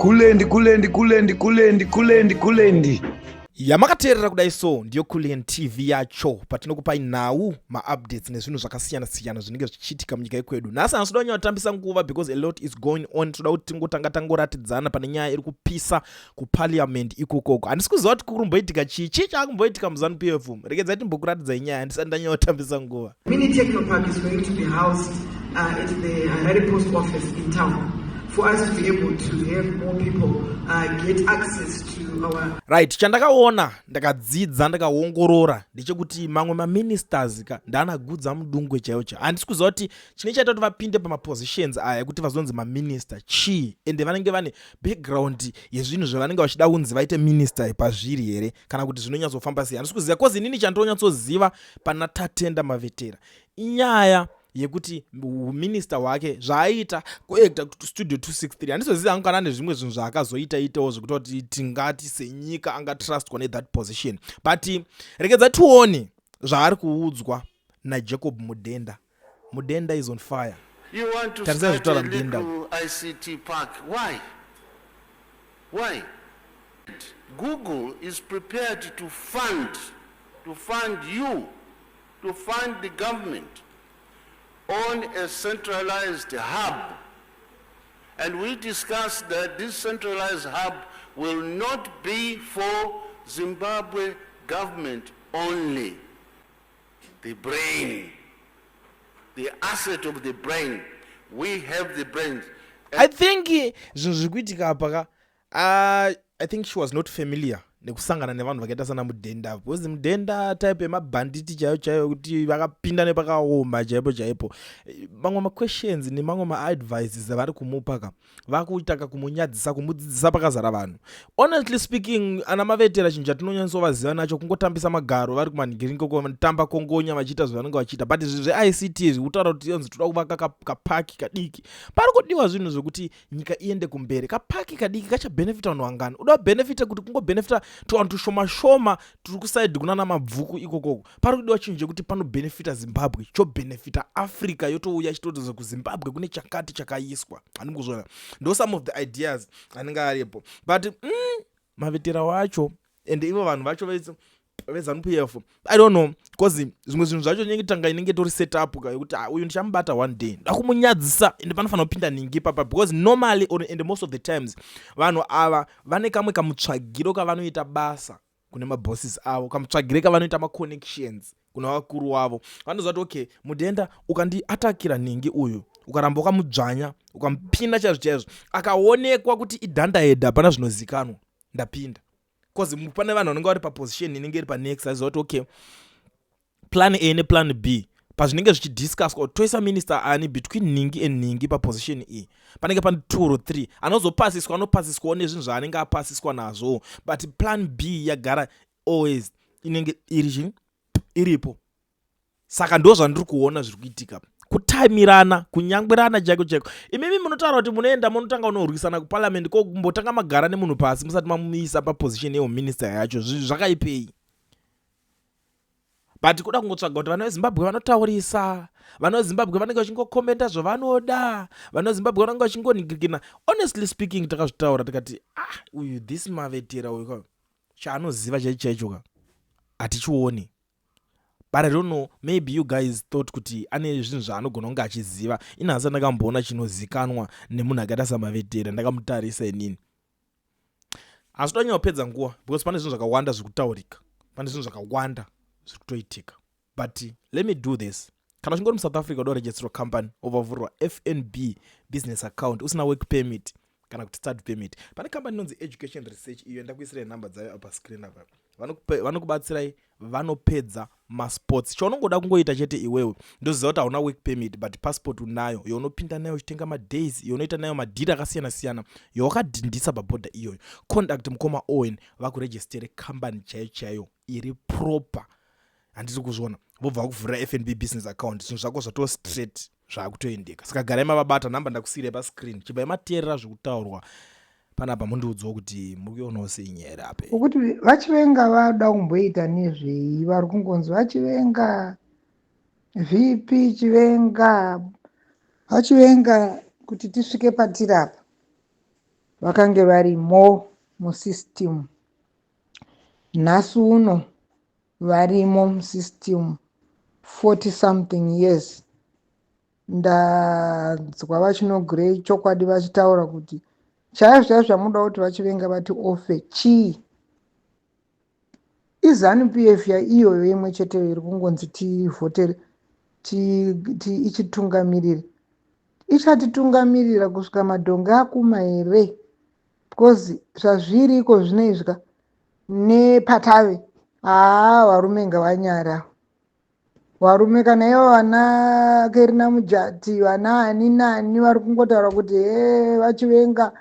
Kulendi, kulendi, kulendi, kulendi, kulendi, kulendi. Yamakateerera kudai so ndiyo Kulian TV yacho, patinokupai nhau, maupdates nezvinhu zvakasiyana-siyana zvinenge zvichiitika munyika yekwedu. Nhasi hansi toda kunyatotambisa nguva because a lot is going on. Toda kuti tingotanga tangoratidzana pane nyaya iri kupisa kuparliament ikokoko. Handisi kuziva kuti kurimboitika chii, chii chaakumboitika muZANU PF. Regedzai timbokuratidzai nyaya handisati ndanyatotambisa nguva. Mini Techno Park is going to be housed at the Harare Post Office in town for us to be able to have more people get access to our Right, chandakaona, ndakadzidza, ndakaongorora ndechekuti mamwe maministers ka ndaanagudza mudungwe chaiwo chaiwo. Handisi kuziva kuti chine chaita kuti vapinde pamapositions aya ekuti vazonzi maminister chii, ende vanenge vane background yezvinhu zvavanenge vachida kunzi vaite minister pazviri here, kana kuti zvinonyatsofamba sei, handisi kuziva. 'Cause inini chandinonyatsoziva pana Tatenda Mavetera inyaya yekuti minista hwake zvaaiita kuacta Studio 263. Handizozivi hangu kana ane zvimwe zvinhu zvaakazoita itawo zvekuti kuti tingati senyika angatrustwa nethat position, but regedza tione zvaari kuudzwa naJacob Mudenda. Mudenda is on fire. You want to Tarisai start a zvitaura Mudenda. Little ICT park. Why? Why? Google is prepared to fund you, to fund the government on a centralized hub. And we discussed that this centralized hub will not be for Zimbabwe government only. The brain, the asset of the brain. We have the brains. I think zvinhu zviri kuitika apa ka, I think she was not familiar nekusangana nevanhu vakaita sana Mudhenda, because Mudhenda type yemabhanditi chaiyo chaiyo, kuti vakapinda nepakaoma chaipo chaipo. Mamwe maquestions nemamwe maadvices avari kumupa ka, vakuita ka kumunyadzisa, kumudzidzisa pakazara vanhu. Honestly speaking, ana Mavetera chinhu chatinonyatsovaziva nacho kungotambisa magaro vari kumanhigiringoko, kongonya vachiita zvavanenge vachiita. But zvinhu zveICT izvi, kutaura kuti onzi toda kuvaka kapark kadiki, pari kudiwa zvinhu zvekuti nyika iende kumberi. Kapark kadiki kachabhenefita vanhu vangani? Uda kubhenefita kuti kungobhenefita tuvanhu tushoma shoma turi kuside kunana Mabvuku ikokoko. Pari kudiwa chinhu chekuti panobhenefita Zimbabwe, chobhenefita Africa, yotouya chitotoza kuZimbabwe kune chakati chakaiswa. Handii kuzviona? Ndo some of the ideas anenge aripo, but Mavetera wacho and ivo vanhu vacho veZANU PF, I don't know, because zvimwe zvinhu zvacho inenge tanga inenge tori set up ka, yekuti, ah, uyu ndichamubata one day, nda kumunyadzisa, ende panofanira kupinda ningi papa, because normally or and most of the times vanhu ava vane kamwe kamutsvagiro kavanoita basa kune mabosses avo, kamutsvagire kavanoita maconnections kuna vakuru wavo. Vanoziva kuti, okay, Mudenda ukandiatakira ningi uyu, ukaramba wakamudzvanya, ukamupinda chaizvo chaizvo, akaonekwa kuti idhandahedha, hapana zvinozikanwa, ndapinda. 'Cause pane vanhu vanenge vari paposition inenge iri panext, aziva kuti, okay, plan A neplan B, pazvinenge zvichidiscusswa kuti toisa minister ani between ningi and ningi paposition iyi, panenge pane two or three anozopasiswa, anopasiswawo nezvinhu zvaanenge apasiswa nazvo, but plan B yagara always inenge iri chi iripo. Saka ndo zvandiri kuona zviri kuitika, kutaimirana, kunyangwirana chaiko chaiko. Imimi munotaura kuti munoenda munotanga unorwisana kuparliament, kokumbotanga magara nemunhu pasi musati mamuisa paposition yeuminista yacho, zvakaipei? But kuda kungotsvaga kuti vana veZimbabwe vanotaurisa, vana veZimbabwe vanenge vachingokomenta zvavanoda, vana veZimbabwe vanenge vachingonigirikina. Honestly speaking, takazvitaura tikati, ah, uyu this Mavetera uyu ka, chaanoziva chaicho chaicho ka hatichioni. But I don't know, maybe you guys thought kuti ane zvinhu zvaanogona kunge achiziva. Inhasi ndakamboona chinozikanwa nemunhu akaita saMavetera ndakamutarisa inini. Asi toda nyanya nguva because pane zvinhu zvakawanda zviri kutaurika, pane zvinhu zvakawanda zviri kutoitika. But let me do this: kana uchingori muSouth Africa, uda kuregisterwa company, wobva FNB business account, usina work permit kana kuti study permit, pane company inonzi Education Research. Iyo ndakuisirai nhamba dzayo apa screen apa. Vanokubatsirai, vanopedza masports. Chaunongoda kungoita chete iwewe, ndoziva kuti hauna work permit, but passport unayo, yaunopinda nayo uchitenga madays, yaunoita nayo madhiri akasiyana siyana, yawakadhindisa pabhodha iyoyo. Contact mukoma Owen, vakuregistere company chaiyo chaiyo iri proper. Handiri kuzviona? Vobva vakuvhurira FNB business account, zvinhu zvako zvato straight, zvaakutoendeka. Saka garai mavabata. Nhamba ndakusiyirai pascreen. Chibvai mateerera zvekutaurwa panapa, mundiudzawo kuti muri kuionawo sei nyaya iri apa. Ukuti VaChivenga vada kumboita nezvei? Vari kungonzi VaChivenga, VP Chivenga, VaChivenga, kuti tisvike patiri apa. Vakange varimo musystem. Nhasi uno varimo musystem 40 something years. Ndanzwa VaChinogurei chokwadi vachitaura kuti chaizvo chaizvo zvamunoda kuti VaChivenga vati ofe chii? IZanu PF iyoyo imwe cheteyo iri kungonzi tivhotere ichitungamirire. Ichatitungamirira kusvika madhongi akuma here? Because zvazviriko zvinoizvi ka nepatave, haa, varume ngavanyara. Varume kana ivo vana Kerina Mujati, vana ani nani vari kungotaura kuti he, VaChivenga,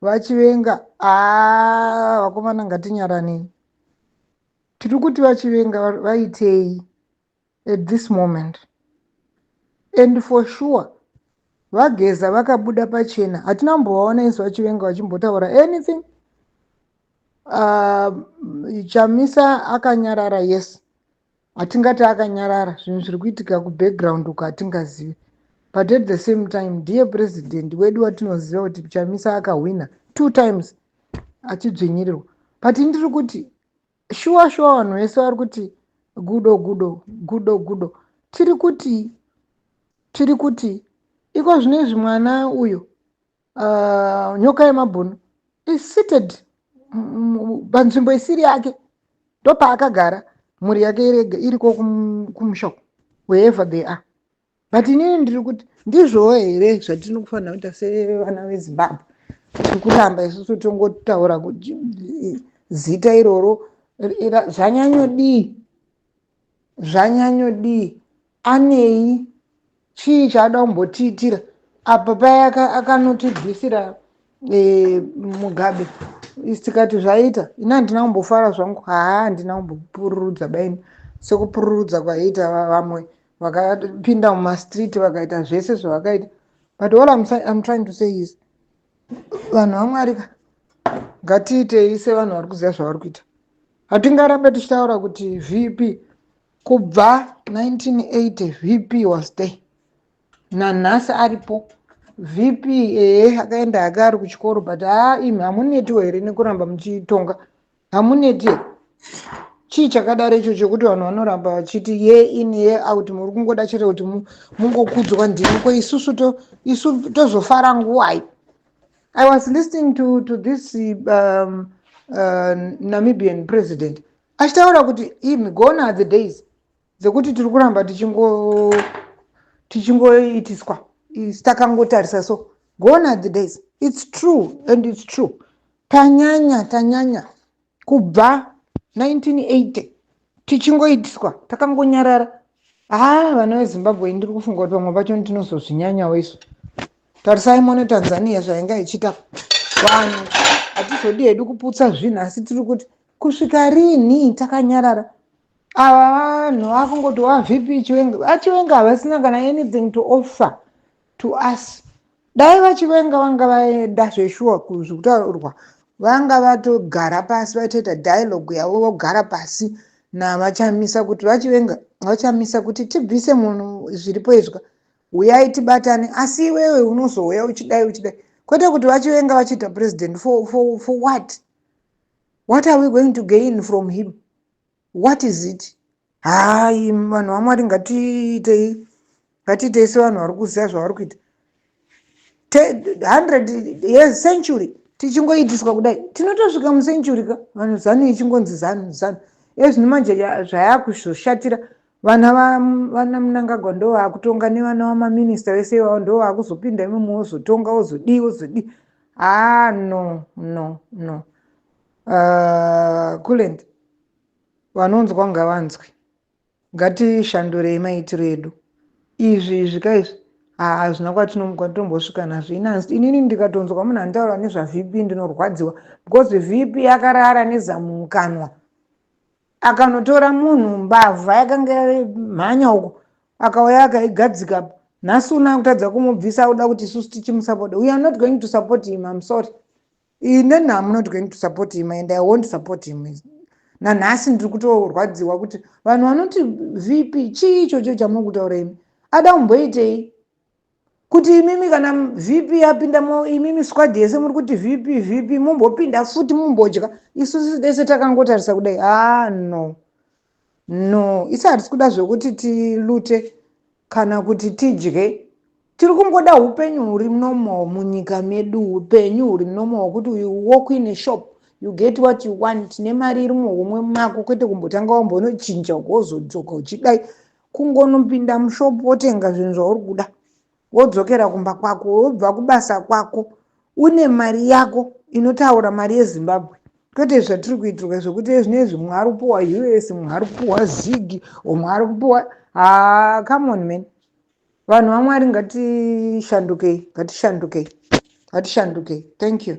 VaChivenga. Haa, vakomana, ngatinyaranei. Tiri kuti VaChivenga vaitei at this moment? And for sure VaGeza vakabuda pachena, hatina kumbovaona isu VaChivenga vachimbotaura anything. Chamisa akanyarara. Yes, hatingati akanyarara, zvinhu zviri kuitika kubackground uko hatingazivi, but at the same time ndiye president wedu watinoziva kuti Chamisa akahwina two times achidzvinyirirwa. But ndiri kuti shuwa shuwa, vanhu vese vari kuti gudo gudo gudo gudo. Tiri kuti iko zvino izvi mwana uyu, Nyoka yemabhunu, is seated panzvimbo isiri yake. Ndopaakagara, mhuri yake iriko kumushoko, wherever they are. But inini ndiri kuti ndizvowo here zvatinofanira kuita sevana veZimbabwe? Tiri kuramba isusu tongotaura kuti zita iroro zvanyanyodii, zvanyanyodii? Anei? Chii chaada kumbotiitira apa? Paya akanotibvisira Mugabe, isi tikati zvaita. Ini handina kumbofara zvangu, haa, handina kumbopururudza baini sekupururudza kwaiita vamwe vakapinda mumastreet vakaita zvese zvavakaita. But all I'm trying to say is, vanhu vaMwari ka, ngatiitei sevanhu vari kuziva zvavari kuita. Hatingarambe tichitaura kuti VP. Kubva 1980 VP was there, nanhasi aripo VP. Ehe, akaenda hake ari kuchikoro, but haa, imi hamunetiwo here nekuramba muchitonga? Hamuneti here? Chii chakadaro icho chekuti vanhu vanoramba vachiti ye in, ye out? Muri kungoda chete kuti mungokudzwa ndimi ko isusu isu tozofara nguwai? I was listening to this Namibian president achitaura kuti imi, gone are the days dzekuti tiri kuramba tichingoitiswa takangotarisa. So gone are the days. It's true and it's true. Tanyanya, tanyanya kubva 1980 tichingoitiswa takangonyarara. Haa, vana veZimbabwe, ndiri kufunga kuti vamwe vacho tinozozvinyanyawo isu. Tarisai mone Tanzania zvainga ichiita vanhu. Hatizodi hedu kuputsa zvinhu, asi tiri kuti kusvika rini takanyarara? Ava vanhu vakungoti waVP Chiwenga, aChiwenga havasina kana anything to offer to us. Dai VaChiwenga vanga vaenda zveshuwa kuzvikutaurwa, vanga vatogara pasi vatoita dialogue yavo, vogara pasi navaChamisa kuti VaChiwenga, VaChamisa, kuti tibvise munhu zviripo izvi, uyai tibatane. Asi iwewe unozouya uchidai uchidai, kwete kuti VaChivenga vachiita president for what? What are we going to gain from him? What is it? Hai, vanhu vaMwari, ngatiitei, ngatiitei sevanhu vari kuziva zvavari kuita. 100 years, century tichingoitiswa kudai, tinotosvika mucentury ka. Vanhu, ZANU ichingonzi ZANU, ZANU. Ezvino manje zvayakuzoshatira, vana vana Munangagwa ndo vakutonga, nevana vamaminista vese ivavo ndo vakuzopinda imomo, wozotonga, wozodii, wozodii. Ah, no, no, no. Kulend vanonzwa ngavanzwe. Ngatishandurei maitiro edu. Izvi izvi kaizvi hazvina kwatinombosvika nazvo. Inini ndikatonzwa munhu anotaura nezvaVP ndinorwadziwa, because VP akarara nezamu mukanwa, akanotora munhu mbavha yakanga mhanya uko, akauya akaigadzika. Nhasi una kutadza kumubvisa, auda kuti isusu tichimusapota. We are not going to support him. I'm sorry, inini am not going to support him and I won't support him. Nanhasi ndiri kutorwadziwa kuti vanhu vanoti VP chii ichocho chamuri kutaura imi? Ada kumboitei? Kuti imimi kana VP yapinda, imimi squad yese muri kuti VP, VP, mumbopinda futi mumbodya. Isusu dese takangotarisa kudai. Ah, no, no, isi hatisi kuda zvekuti tilute kana kuti tidye. Tiri kungoda upenyu huri normal munyika medu, upenyu huri normal hwekuti you walk in a shop, you get what you want nemari iri muhomwe mako, kwete kumbotanga wambonochinja wozodzoka uchidai. Kungonopinda mushopu, wotenga zvinhu zvauri kuda, wodzokera kumba kwako, wobva kubasa kwako une mari yako inotaura mari yeZimbabwe, kwete zvatiri kuitirwa zvekuti zvinezvi mumwe ari kupiwa US, mumwe ari kupiwa ZiG, umwe ari kupiwa. Ha, come on, man. Vanhu vaMwari, ngatishandukei, ngatishandukei, ngatishandukei. Thank you.